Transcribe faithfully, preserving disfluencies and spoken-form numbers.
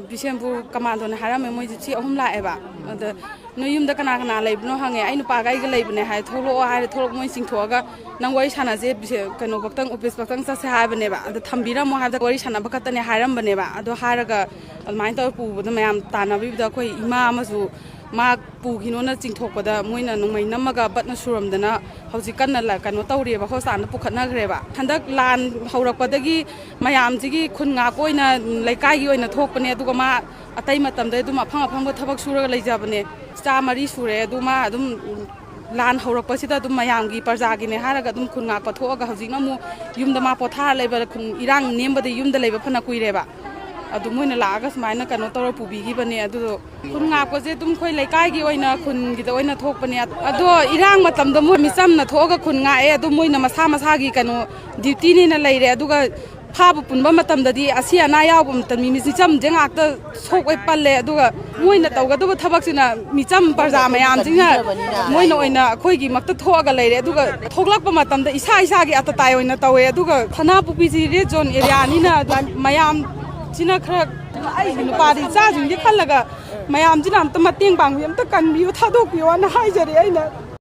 ꯕꯤꯁꯦꯝꯄꯨꯔ ꯀꯃꯥꯟꯗꯣꯅ ꯍꯥꯏꯔꯝꯃꯦ, ꯃꯣꯏꯁꯦ ꯁꯤ ꯑꯍꯨꯝ ꯂꯥꯛꯑꯦꯕ꯫ ꯑꯗ ꯅꯣꯏ ꯌꯨꯝꯗ ꯀꯅꯥ ꯀꯅꯥ ꯂꯩꯕꯅꯣ ꯍꯪꯉꯦ꯫ "ꯑꯩ ꯅꯨꯄꯥꯒ ꯑꯩꯒ ꯂꯩꯕꯅꯦ" ꯍꯥꯏ꯫ "ꯊꯣꯛꯂꯛꯑꯣ" ꯍꯥꯏꯔꯦ꯫ ꯊꯣꯛꯂꯛꯄ, ꯃꯣꯏ ꯆꯤꯡꯊꯣꯛꯑꯒ "ꯅꯪ ꯋꯥꯔꯤ ꯁꯥꯟꯅꯁꯦ, ꯕꯤꯁꯦ-, ꯀꯩꯅꯣ ꯐꯛꯇꯪ, ꯑꯣꯐꯤꯁ ꯐꯛꯇꯪ ꯆꯠꯁꯦ" ꯍꯥꯏꯕꯅꯦꯕ꯫ "ꯑꯗ ꯊꯝꯕꯤꯔꯝꯃꯣ" ꯍꯥꯏꯕꯗ "ꯋꯥꯔꯤ ꯁꯥꯟꯅꯕ ꯈꯛꯇꯅꯦ" ꯍꯥꯏꯔꯝꯕꯅꯦꯕ꯫ ꯑꯗꯣ ꯍꯥꯏꯔꯒ ꯑꯗꯨꯃꯥꯏꯅ ꯇꯧꯔ ꯄꯨꯕꯗ ꯃꯌꯥꯝ ꯇꯥꯟꯅꯕꯤꯕꯗ ꯑꯩꯈꯣꯏ ꯏꯃꯥ ꯑꯃꯁꯨ ꯃꯥ ꯄꯨꯈꯤꯅꯣꯅ ꯆꯤꯡꯊꯣꯛꯄꯗ ꯃꯣꯏꯅ ꯅꯣꯡꯃꯩ ꯅꯝꯃꯒ ꯕꯠꯅ ꯁꯨꯔꯝꯗꯅ ꯍꯧꯖꯤꯛ ꯀꯟꯅ ꯂ-, ꯀꯩꯅꯣ ꯇꯧꯔꯤꯑꯕ, ꯍꯣꯁꯄꯤꯇꯥꯜꯗ ꯄꯨꯈꯠꯅꯈ꯭ꯔꯦꯕ꯫ ꯍꯟꯗꯛ ꯂꯥꯟ ꯍꯧꯔꯛꯄꯗꯒꯤ ꯃꯌꯥꯝꯁꯤꯒꯤ ꯈꯨꯟ ꯉꯥꯛꯄ ꯑꯣꯏꯅ, ꯂꯩꯀꯥꯏꯒꯤ ꯑꯣꯏꯅ ꯊꯣꯛꯄꯅꯦ꯫ ꯑꯗꯨꯒ ꯃꯥ ꯑꯇꯩ ꯃꯇꯝꯗ ꯑꯗꯨꯝ ꯑꯐꯪ ꯑꯐꯪꯕ ꯊꯕꯛ ꯁꯨꯔꯒ ꯂꯩꯖꯕꯅꯦ꯫ ꯏꯆꯥ ꯃꯔꯤ ꯁꯨꯔꯦ꯫ ꯑꯗꯨ ꯃꯥ ꯑꯗꯨꯝ ꯂꯥꯟ ꯍꯧꯔꯛꯄꯁꯤꯗ ꯑꯗꯨꯝ ꯃꯌꯥꯝꯒꯤ ꯄ꯭ꯔꯖꯥꯒꯤꯅꯦ ꯍꯥꯏꯔꯒ ꯑꯗꯨꯝ ꯈꯨꯟ ꯉꯥꯛꯄ ꯊꯣꯛꯑꯒ ꯍꯧꯖꯤꯛꯅ ꯑꯃꯨꯛ ꯌꯨꯝꯗ ꯃꯥ ꯄꯣꯊꯥꯔ ꯂꯩꯕ, ꯈꯨꯟ ꯏꯔꯥꯡ ꯅꯦꯝꯕꯗꯒꯤ ꯌꯨꯝꯗ ꯂꯩꯕ ꯐꯅ ꯀꯨꯏꯔꯦꯕ꯫ ꯑꯗꯨ ꯃꯣꯏꯅ ꯂꯥꯛꯑꯒ ꯁꯨꯃꯥꯏꯅ ꯀꯩꯅꯣ ꯇꯧꯔ ꯄꯨꯕꯤꯈꯤꯕꯅꯦ꯫ ꯑꯗꯨꯗꯣ ꯈꯨꯟ ꯉꯥꯛꯄꯁꯦ ꯑꯗꯨꯝ ꯑꯩꯈꯣꯏ ꯂꯩꯀꯥꯏꯒꯤ ꯑꯣꯏꯅ, ꯈꯨꯟꯒꯤꯗ ꯑꯣꯏꯅ ꯊꯣꯛꯄꯅꯦ꯫ ꯑꯗꯣ ꯏꯔꯥꯡ ꯃꯇꯝꯗ ꯃꯣꯏ ꯃꯤꯆꯝꯅ ꯊꯣꯛꯑꯒ ꯈꯨꯟ ꯉꯥꯛꯑꯦ꯫ ꯑꯗꯨ ꯃꯣꯏꯅ ꯃꯁꯥ ꯃꯁꯥꯒꯤ ꯀꯩꯅꯣ ꯗ꯭ꯌꯨꯇꯤꯅꯦꯅ ꯂꯩꯔꯦ꯫ ꯑꯗꯨꯒ ꯐꯥꯕ ꯄꯨꯟꯕ ꯃꯇꯝꯗꯗꯤ ꯑꯁꯤ ꯑꯅꯥ ꯌꯥꯎꯕ ꯃꯇꯝ, ꯃꯤ ꯃꯤꯆꯝꯁꯦ ꯉꯥꯛꯇ ꯁꯣꯛꯑꯦ, ꯄꯜꯂꯦ꯫ ꯑꯗꯨꯒ ꯃꯣꯏꯅ ꯇꯧꯒꯗꯕ ꯊꯕꯛꯁꯤꯅ ꯃꯤꯆꯝ ꯄ꯭ꯔꯖꯥ ꯃꯌꯥꯝꯁꯤꯅ ꯃꯣꯏꯅ ꯑꯣꯏꯅ ꯑꯩꯈꯣꯏꯒꯤꯃꯛꯇ ꯊꯣꯛꯑꯒ ꯂꯩꯔꯦ꯫ ꯑꯗꯨꯒ ꯊꯣꯛꯂꯛꯄ ꯃꯇꯝꯗ ꯏꯁꯥ ꯏꯁꯥꯒꯤ ꯑꯇꯇꯥꯏ ꯑꯣꯏꯅ ꯇꯧꯋꯦ꯫ ꯑꯗꯨꯒ ꯁꯅꯥꯄꯨꯈ꯭ꯔꯤꯁꯤ ꯔꯦꯗ ꯖꯣꯟ ꯑꯦꯔꯤꯌꯥꯅꯤꯅ ꯑꯗꯨꯝ ꯃꯌꯥꯝꯁꯤꯅ ꯈꯔ, ꯑꯩꯒꯤ ꯅꯨꯄꯥꯗꯤ ꯏꯆꯥꯁꯤꯡꯁꯦ ꯈꯜꯂꯒ ꯃꯌꯥꯝꯁꯤꯅ ꯑꯝꯇ ꯃꯇꯦꯡ ꯄꯥꯡꯕꯤꯌꯨ, ꯑꯝꯇ ꯀꯟꯕꯤꯌꯨ, ꯊꯥꯗꯣꯛꯄꯤꯌꯣꯅ ꯍꯥꯏꯖꯔꯤ ꯑꯩꯅ꯫